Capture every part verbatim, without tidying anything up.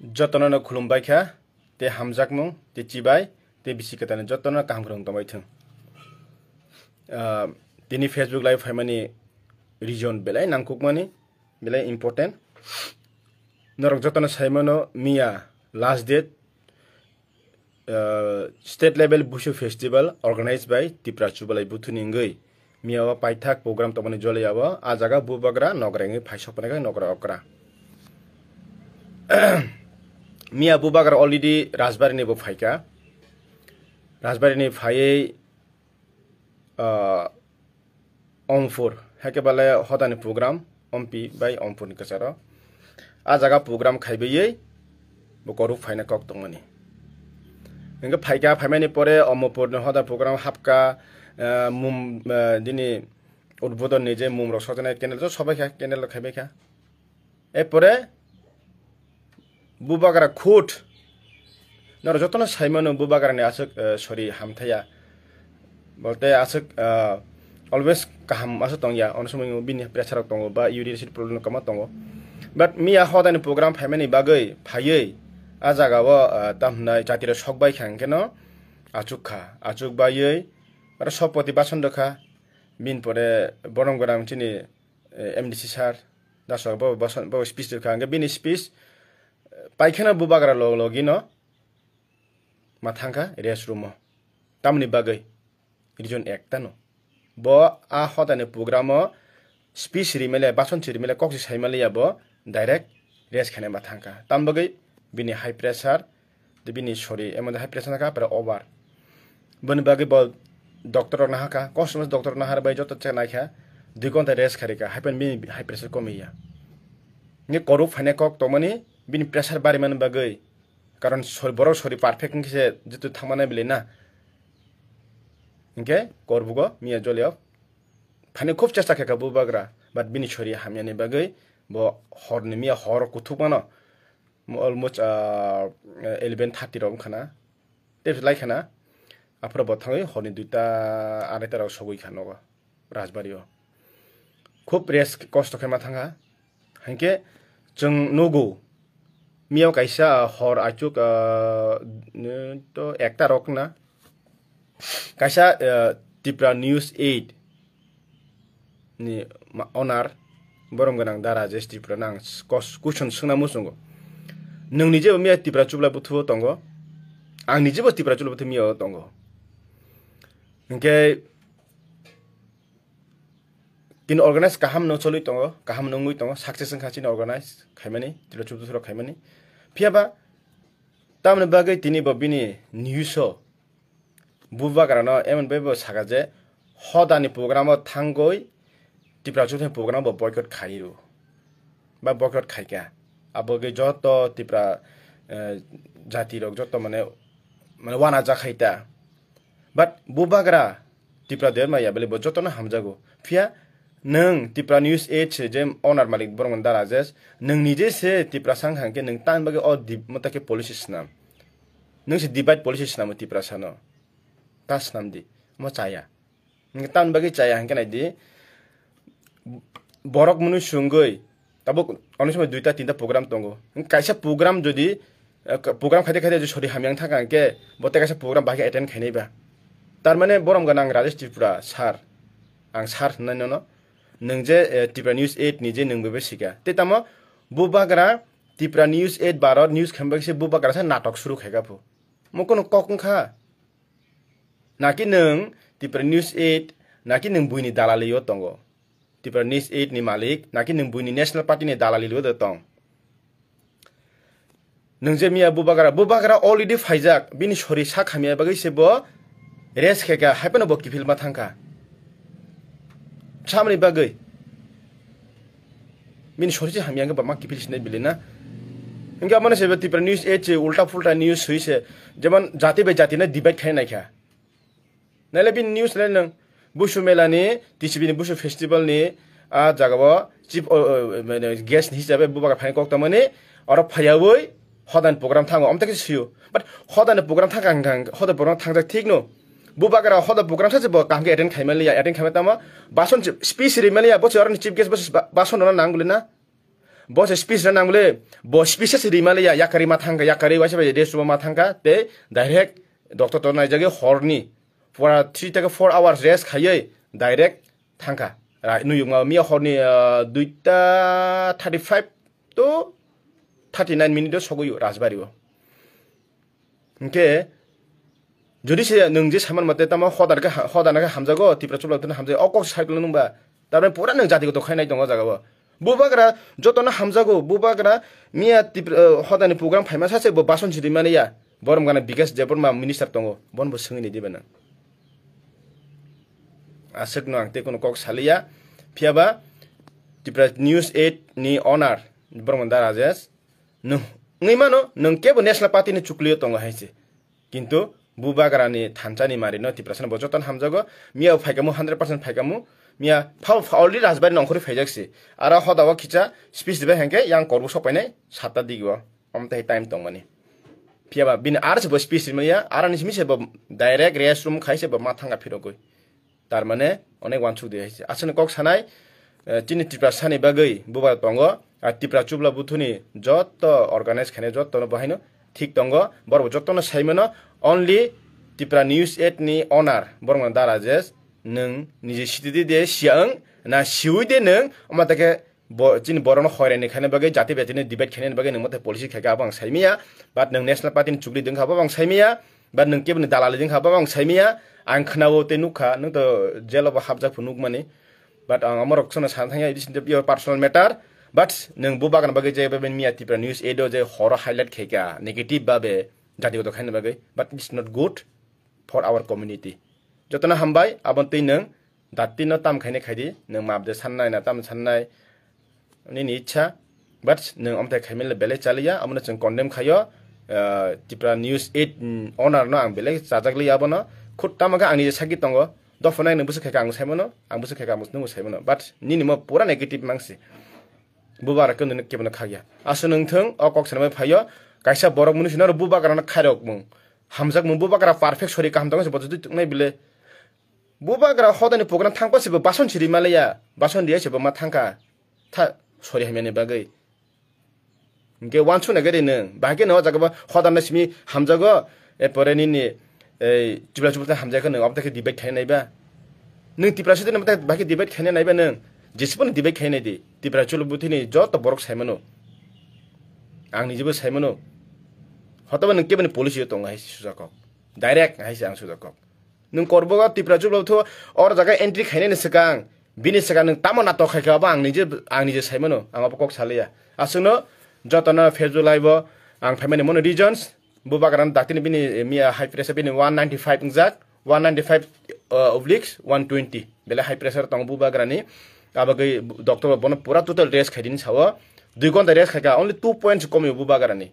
Jotono no khulumbai kha, te hamjakmung, te chibai, te bisi kwtani jotono kaham kwrwng tongbai thung. Ah, tini Facebook live phaimani reason belai nangkukmani, belai important. Norok jotono saimano miya last date, ah, state level Busu festival organized by Tipra Chubalai Buthuni wngwi miya o paithak program tongmani joliya o, a jaga bubagra nogra wngwi phaisok phai kha nogra okra. Miya bubagra already Rajbari ni bo phaikha. Rajbari ni phaiwi, ah, Ompur, hakebale hodani program, Ompi bai Ompur ni kwcharo. A jaga program khaibaiywi bo koruk phaina kok tongmani. Hingke phaikha, phaimani pore Omopur ni hoda program hapkha, ah, mum, ah, dini udbodon ni je mum rok sojaknai candle to sobaikha, candle rok khaibaikha. Erpore bubagra khud. Norok jotono saimano bubagrani aswk, eh, sorry, hamthaya. Bolte aswk, eh, always kaham aswk tongya. Ono somoi bini pressure rok tongo ba uric acid problem kama tongo. But miya hodani program phaimani bagwi phaiwi a jaga o, eh, tam hwnai jatiro sokbai kha hwnkhe no achuk kha. Achuk baiwi aro sopoti bason rwkha. Bini pore borom gwnang chini, eh, M D C sir, Daso bo, bo, bo speech rwkha, hwnkhe bini speech, eh, paikheno bubagra log logino ma thangkha rest room o. Tamni bagwi reason ekta no. Bo a hodani program o speech rimale, bason si rimale, kok si saimaliya bo direct rest khaina ma thangkha. Tam bagwi bini high pressure, de bini sorry, emon high pressure nakha, pore over. Boni bagwi bo doctor rok nahakha, customers doctor nahar bai joto check naikha, dui ghonta rest kharika, haiphano bini high pressure komiya. Nge koruk phaina kok tongmani, bini pressure barimani bagwi, karon sor-, borok sorry perfect wngkhe se jitu thangmani bili na. Hingke korbugo miya jolio phaina khub chesta khaikha bubagra, but bini sorry hamyani bagwi bo horni miya hor kuthukmano. Mo-, almost, ah, eleven thirty rok wngkha na. Tei lai khana. Aphuru bo thangwi horni duita, araita rok sogwi kha nogo Rajbari o. Khub rest kosto khe ma thangkha. Hinkhe chwng nugo. Miya kaisa hor achuk, ah, to ekta rok na. Kaisa, eh, Tipra News eight ni ma-, owner, borom gwnang Da Rajesh Tripura nang kos-, question swngna muchungo. Nwng nijebo miya Tipra Chubla buthuo tongo, ang nijebo Tipra Chubla buthu miya o tongo. Hinkhe, Kini organize kaham no choli tongo, kaham no wngwi tongo, success wngkha chini organize khaimani, tilo chutu thuro khaimani. Phiya ba, tamni bagwi tini bo bini news o bubagra no emon bai bo saka je, hodani program o thangwi Tipra Chutu program bo boycott khai rw, ba boycott khaikha. Abo gwi joto Tipra, eh, jati rok joto mane, mane wana ja khai ta. But bubagra Tipra Debmaya bele bo jotono hamjago. Phiya nwng Tipra News eight se je owner malik borok mani Da Rajesh, nwng nije se Tipra sang hangke nwng tan bagwi o di-, mota khe policy swnam. Nwng se divide policy swnamo Tipra sano. Ta swnam di. Mo chaya. Nwng tan bagwi chaya hangke nai di. Borok mwnwi sungwi tabuk onek somoi duita tinta program tongo. Kaisa program jodi, eh, ka-, program khaide khaide jodi sori hamya wng thangkha hwnkhe bo tei kaisa program bahai khe attend khainai ba. Tar mane borom gwnang Rajesh Tripura sir, ang sir hwnwi nono. Nwng je, eh, Tripura News eight ni je nwng bebe sika. Tei tamo bubagra Tripura News eight Bharat News khaimba khe se bubagra sa natok suru khaika phu. Mo kono kok wngkha? Naki nwng Tripura News eight, naki nwng buini dalali o tongo? Tripura News eight ni malik, naki nwng buini National Party ni dalali o tong? Nwng je miya bubagra, bubagra already phaijak, bini sori sak hamya bagwi se bo rest khaika, haiphano bo kiphil ma thangkha. Samani bagwi. Bini sori se hamya hwnkhe bama kiphil sinai bili na. Hwnkhe amoni se Tripura News eight se ulta pulta news sui se, jemon jati bai jati no divide khai naikha. Naile bini news le nwng Busu Mela ni, T C B ni Busu Festival ni, a jaga o chief, o, o, mane guest ni hisabe bubagra phaina kok tongmani, oro phaiyawi hodani program thango, amtake sio. But hodani program thangkha hwnkha, hodani program thangjak thik no. Bubagra hodani program sache bo kaham khe attend khaimaliya, attend khaima tamo, bason se speech rimaliya, bo se oroni chief guest bo se ba-, bason rwna nang bwlwi na. Bo se speech rwna nangle, bo speech se rima le ya, yakari ma thangka, yakari waisa bai rest room ma thangka, te direct doctor to naijagwi horni pura three theke four hours rest khaiwi direct thangka. Ra-, nuyukma miya horni, ah, duita thirty five to thirty nine minute o sogwi Rajbari o. Hingke, jodi se nwng je saman mate tamo hodar khe ha-, hodar khe hamjago, Tipra chubla tene hamjago, o kok cycle nungba. Tarmane pura nwng jati goto khainai tongo o jaga o. Bubagra jotono hamjago, bubagra miya Tipra, eh, hodani program phaima sache bo bason sidi mani ya. Borom gana Bikash Debbarma minister tongo, bon bo swngwi ni diba nang. Aswk no ang tei kono kok saliya, phiyaba Tipra News eight ni owner, borok da Rajesh, nwng wngwi mano, nwng kebo National Party ni chuklio tongo hai se. Kintu bubagra ni thansa ni mari no Tiprasa no bo joto no hamjago. Miya phaikamu hundred percent phaikamu. Miya pha, pha already Rajbari no ongkhorwi phaijak se. Aro hoda o khicha speech dibai hangke yang korbu sok painai satta digi o. Omo tei time tongmani. Phiyaba bini aro se bo speech rimani ya, aro ni simi se bo direct rest room khai se bo ma thanga phirogwi. Tar mane onek wansuk di hai se. Aswkno kok sanai, eh, chini Tiprasa ni bagwi bubagra tongo. A Tipra chubla buthuni jotto organize khainai jotto no bo haino thik tongo. Borok bo jotto no sai mano. Only Tipra News eight ni owner borok no da Rajesh, nwng niji sitidi de siya wng na siwi de nwng omo ta khe bo, chini borokno hoirani khaina bagwi, jati betini debate khainani bagwi nwng mote policy khaikha abo ang saimaya. But nwng National Party ni chukli dwngkha abo ang saimaya. But nwng keboni dalali dwngkha abo ang saimaya. Ang khwnao tei nukha, nwng to jail o bo hapjak phu nukmani. But ang amorok sono sana thangya, it is your personal matter. But nwng bubagra bagwi je beben miya Tipra News eight o je horo highlight khaikha negative babe jati goto khaina bagwi. But it's not good for our community. Jotono hambai, abon twi nwng dati no tam khaina khaidi, nwng map de sannai na tam sannai, nini ichha. But nwng amthai khaimile belai chaliya, abono chwng condemn khayo. Ah, Tipra News eight, mm, owner no ang belai chajak liya abono. Khut tamo khe ang nije sagi tongo. Dophano nwng bwswk khaikha ang saimano, ang bwswk khaikha ang nwng saimano. But nini mo pura negative mangsi. Bubagra khe nwng kebono khakya. Aswk nwng thung, o kok sanamai phaio. Kaisa borok mwnwi sino bubagra no khairok mung. Hamjak mung bubagra perfect sori kaham tongo se bojo twi tuknai bile. Bubagra hodani program thangpa se bo bason siri maliya. Bason riya se bo ma thangkha. Tha sori hamya ni bagwi. Hingke wansuk nai gari nwng. Bahai khe no o jaga bo hodan na simi hamjago. Erpore nini ei chibla chibla hamjak khe nwng obo khe debate khainai ba. Nwng Tipra sotwi no bahai khe debate khainai ba nwng. Jesipon debate khainai di. Tipra chibla buthini joto borok saimano. Ang nijebo saimano. Hotoba nwng keboni policy o tongo hai se sujakok. Direct hai se ang sujakok. Nwng korbogo Tipra chubla buthu or jaga entry khainani swkang, bini swkang nwng tamo natok khaikha abo ang nije, ang nije saimano, ang abo kok saliya. Aswkno jotono Facebook live o ang phaimani mono reasons, bubagra no daktini bini, eh, miya high pressure bini one ninety five wngjak, one ninety five, uh, obliques one twenty. Belai high pressure tongo bubagrani, abagwi doctor bono pura total rest khaidini sao, dui ghonta rest khaikha, only two points komio bubagrani.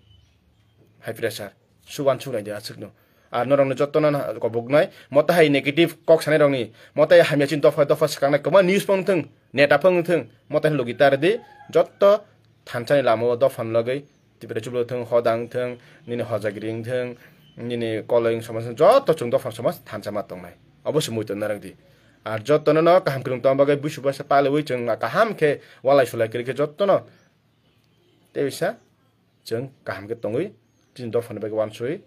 High pressure. Suwan suknai de aswkno. Ar norokno jotono na koboknai. Mota hai negative kok sanai rokni. Mota hai hamya chin dopha dopha swkangnai. Kwma news phone thung. Neta phone thung. Mota hai logi tar di. Jotto thansani lama o dophan logwi. Tipra chublo thung, hodang thung, nini hojagiri thung, nini koloi somaj thung. Jotto chwng dophan somaj thansa ma tongnai. Obo se muiton narang di. Ar jotono no kaham kwrwng tong bagwi busu basa palawi chwng kaham khe walai sulai kwrwi khe jottono. Tei bisa chwng kaham khe tongwi chini dophani bagwi wansugwi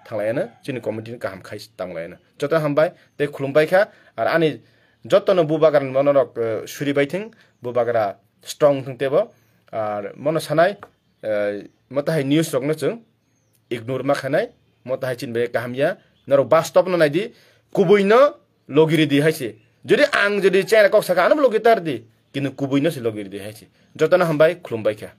thanglaiyano, chini committee ni kaham khai tanglaiyano. Joto hambai tei khulumbai kha, ar ani jotono bubagra ni mono rok, eh, suri bai thung, bubagra strong thung tebo, ar mono sanai, eh, mota hai news rokno chwng ignore ma khanai, mota hai chini bai kaham ya, norok bastop no naidi, kubui no logi ridi hai se. Jodi ang jodi chera kok saka ano logi tar di, kintu kubui no se logi ridi hai se. Jotono hambai, khulumbai kha.